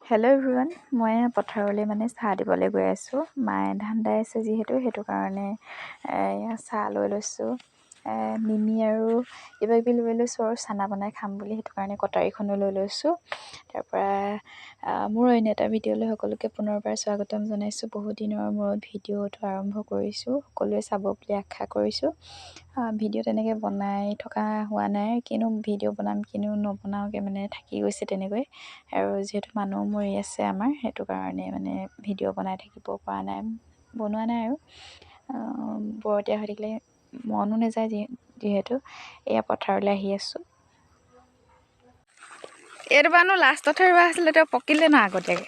Hello' everyone, মই পথাৰলৈ মানে চাহ দিবলৈ গৈ আছোঁ। মায়ে ধান দাই আছে যিহেতু, সেইটো কাৰণে এয়া চাহ লৈ লৈছোঁ, মিমি আৰু কিবা কিবি লৈ লৈছোঁ আৰু চানা বনাই খাম বুলি, সেইটো কাৰণে কটাৰীখনো লৈ লৈছোঁ। তাৰপৰা মোৰ অন্য এটা ভিডিঅ'লৈ সকলোকে পুনৰবাৰ স্বাগতম জনাইছোঁ। বহুত দিনৰ মূৰত ভিডিঅ'টো আৰম্ভ কৰিছোঁ, সকলোৱে চাব বুলি আশা কৰিছোঁ। ভিডিঅ' তেনেকৈ বনাই থকা হোৱা নাই, কিনো ভিডিঅ' বনাম কিনো নবনাওকৈ মানে থাকি গৈছে তেনেকৈ। আৰু যিহেতু মানুহ মৰি আছে আমাৰ, সেইটো কাৰণে মানে ভিডিঅ' বনাই থাকিব পৰা নাই, বনোৱা নাই আৰু বৰতীয়া হৈ থাকিলে মনো নাযায় যিহেতু। এয়া পথাৰলৈ আহি আছোঁ। এইটো বানো লাষ্টতহে ৰোৱা আছিলে, তেওঁ পকিলে ন আগতীয়াকৈ।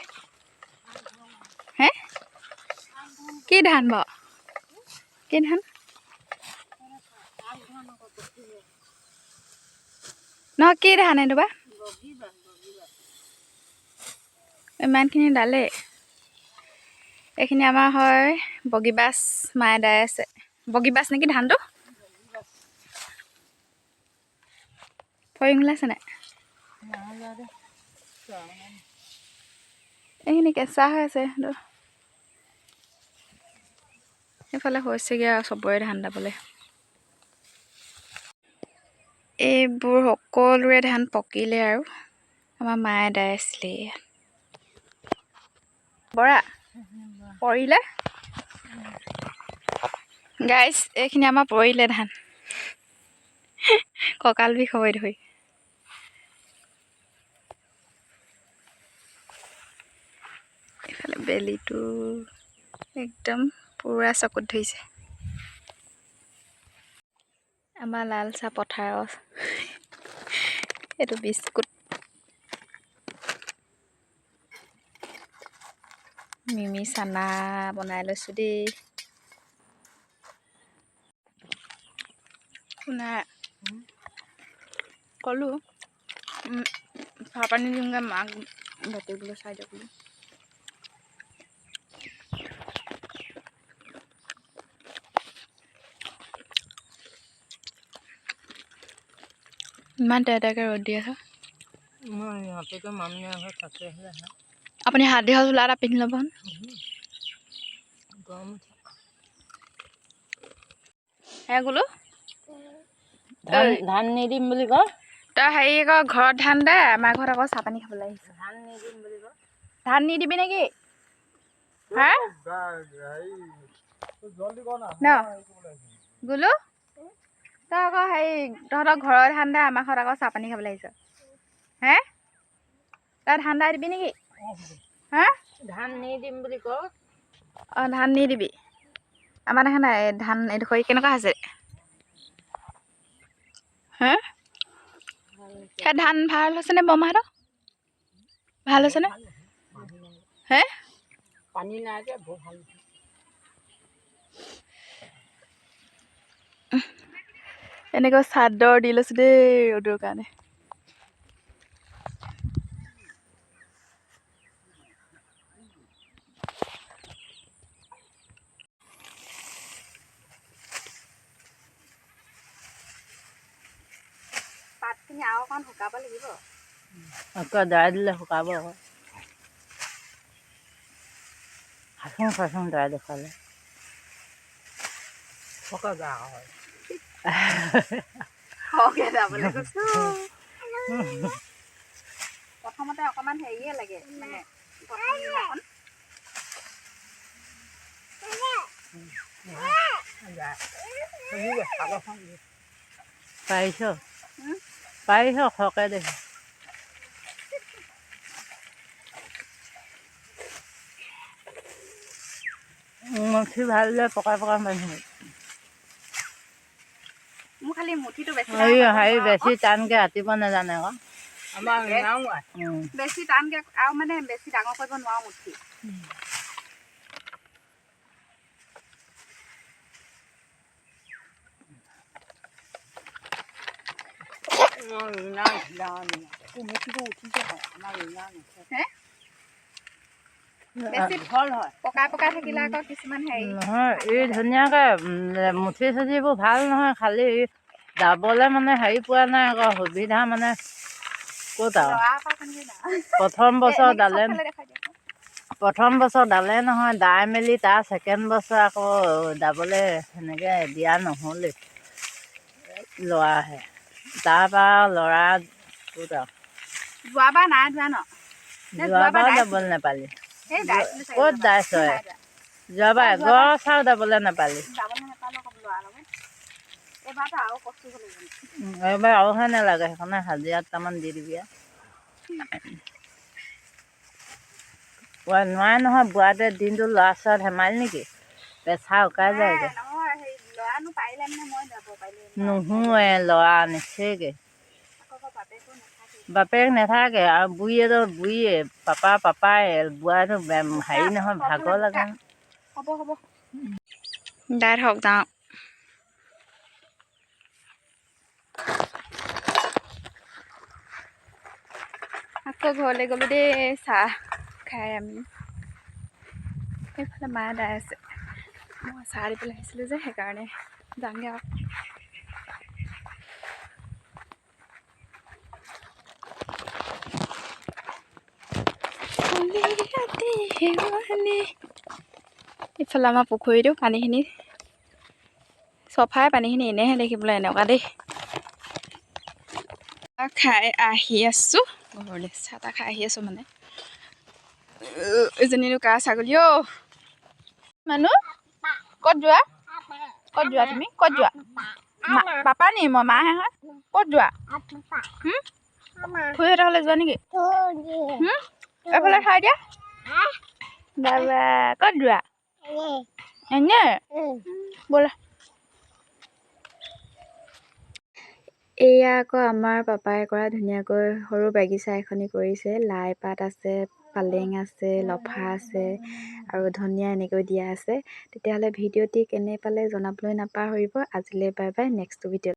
হে, কি ধান বাৰু? কি ধান নহয়, কি ধান এইটো বা? ইমানখিনি ডালে এইখিনি আমাৰ হয় বগীবাছ, মায়ে দাই আছে। বগীবাছ নেকি ধানটো? ফৰিং ওলাইছে নাই? এইখিনি কেঁচা হৈ আছে। সেইফালে হৈছেগৈ আৰু চবৰে ধান দাবলৈ। এইবোৰ সকলোৰে ধান পকিলে আৰু আমাৰ মায়ে দাই আছিলে। বৰা পৰিলে গাইছ, এইখিনি আমাৰ পৰিলে ধান, কঁকাল বিষ হ'ব ধৰি। এইফালে বেলিটো একদম পুৰা চকুত ধৰিছে। আমাৰ লাল চাহ পথাৰৰ এইটো বিস্কুট, মিমি চানা বনাই লৈছোঁ দেই। শুনা, ক'লোঁ চাহ পানী দিওঁগৈ মাক, বাতি বোলো চাই দিয়ক বোলো। ইমান তেৰতেৰকৈ ৰ'দ দি আছে। আপুনি হাত দীঘল চোলা এটা পিন্ধি ল'ব। হে বোলো, ধান নিদিম বুলি কয়। তই হেৰি আকৌ ঘৰত ধান দে, আমাৰ ঘৰত আকৌ চাহ পানী খাবলৈ আহিছ। ধান নিদিম বুলি কয়। ধান নিদিবি নেকি? হা ন গুলু, তই আকৌ হেৰি তহঁতৰ ঘৰৰ ধান দে, আমাৰ ঘৰত আকৌ চাহ পানী খাবলৈ আহিছ। হে, তই ধান দাই দিবি নেকি? হা, ধান নিদিম বুলি কয়। অঁ, ধান নিদিবি। আমাৰ দেখা নাই ধান এইডোখৰ কেনেকুৱা হৈছে? হে, সেই ধান ভাল হৈছেনে বৰমাহঁতৰ? ভাল হৈছেনে? হে, পানী নাই যে বৰ ভাল। এনেকৈ চাদৰ দি লৈছোঁ দেই ৰ'দৰ কাৰণে। পাতখিনি আৰু অকণ শুকাব লাগিব। আকৌ দাই দিলে শুকাব আকৌ। হাচোঁ চাচোঁ দাই দেখুৱালে। সৰহকৈ যাবলৈ কৈছোঁ। প্ৰথমতে অকণমান হেৰিয়ে লাগে মানে প্ৰথম দিনাখন। পাৰিছ, পাৰিছ সৰহকৈ দেখি। মুঠি ভাল যে পকাই পকাই মানুহ। মোৰ খালি মুঠিটো বেছি হেৰি বেছি টানকৈ আঁতিব নাজানে আকৌ। বেছি টানকৈ আৰু মানে বেছি ডাঙৰ কৰিব নোৱাৰো মুঠি। পকাই পকাই থাকিলে আকৌ কিছুমান হেৰি নহয়। এই ধুনীয়াকৈ মুঠি চুঠিবোৰ ভাল নহয়, খালি দাবলৈ মানে হেৰি পোৱা নাই আকৌ সুবিধা, মানে ক'ত আৰু লৰা পৰা কেনেকৈ দাওঁ? প্ৰথম বছৰ এনেকৈ দালে। চবফালে দেখাই দিয়া। প্ৰথম বছৰ দালে নহয়, দাই মেলি তাৰ ছেকেণ্ড বছৰ আকৌ দাবলৈ সেনেকৈ দিয়া নহ'লেই, লৰাহে। তাৰপৰা লৰা ক'ত আৰু। যোৱাবাৰ নাই ধোৱা ন নে? যোৱাবাৰ যোৱাবাৰো দাইছিলো। দাবলৈ নাপালি। সেই দাইছিলো চাগে ক'ত যোৱাবাৰ। দাইছ? নে নাই দোৱা? যোৱাবাৰ অ, যোৱাবাৰ এগছাও দাবলৈ নাপালি। যাবলৈ নাপালো আকৌ ল'ৰাৰ লগত। এইবাৰতো আৰু কষ্ট হ'ব লাগিব। এইবাৰ আৰুহে নালাগে, সেইকাৰণে হাজিৰা দুটামান দি দিবি আৰু। নোৱাৰে নহয় বুঢ়াটোৱে দিনটো ল'ৰা ছোৱালী ধেমালি নেকি, পেচা উকাই নাই যায়গৈ। নহয়, সেই ল'ৰানো পাৰিলে মানে মই যাব পাৰিলো। নুশুৱে ল'ৰা নিচেগে। আকৌ বাপেকো নাথাকে। বাপেক নাথাকে আৰু বুঢ়ীয়েতো বুঢ়ীয়ে, পাপা পাপাই, বুঢ়াটো হেৰি নহয়, ভাগৰ লাগে। হ'ব হ'ব, দাই থাকক, যাওঁ। আকৌ ঘৰলৈ গ'লোঁ দেই চাহ খাই আমি। সেইফালে মায়ে দাই আছে, মই চাহ দিবলৈ আহিছিলোঁ যে, সেইকাৰণে যাওঁগৈ আৰু। ইফালে আমাৰ পুখুৰীটো পানীখিনি চফাই, পানীখিনি এনেহে দেখিবলৈ এনেকুৱা দেই। খাই আহি আছোঁ ঘৰলৈ, চাহ তাহ খাই আহি আছোঁ। মানে এজনীনো কাৰ ছাগলী? অ' মানুহ, ক'ত যোৱা? ক'ত যোৱা তুমি? ক'ত যোৱা? পাপা নি? মই মাহে হয়। ক'ত যোৱা? খুৰীহঁতৰ ঘৰলৈ যোৱা নেকি? এইফালে থৈ দিয়া বাবা। ক'ত যোৱা এনে? ব'লা। এয়া আকৌ আমাৰ পাপাই কৰা ধুনীয়াকৈ সৰু বাগিচা এখনি কৰিছে। লাই পাত আছে, পালেং আছে, লফা আছে আৰু ধনিয়া এনেকৈ দিয়া আছে। তেতিয়াহ'লে ভিডিঅ'টি কেনে পালে জনাবলৈ নাপাহৰিব। আজিলৈ বাই বাই, নেক্সট ভিডিঅ'ত।